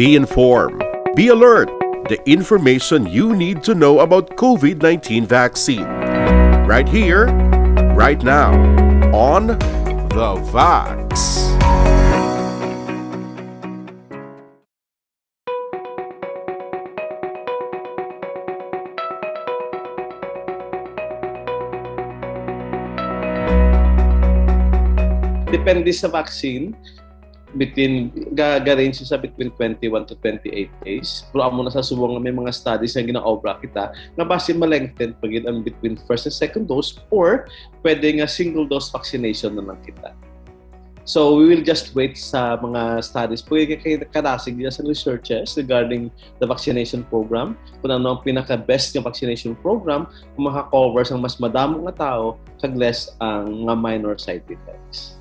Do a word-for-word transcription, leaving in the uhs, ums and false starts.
Be informed. Be alert. The information you need to know about COVID nineteen vaccine. Right here, right now, on The Vax. Depende sa vaccine, between ga, ga-range sa between twenty-one to twenty-eight days. Pero amo na sa subong nga may mga studies nga ginaobra kita nga basi malengthen pa gid ang between first and second dose, or pwede nga single dose vaccination na lang kita. So we will just wait sa mga studies. Pwede kay karasig dyan sa researchers regarding the vaccination program, kung ano ang pinaka-best nga vaccination program kung maka-cover sang mas madamo nga tao kag less ang mga minor side effects.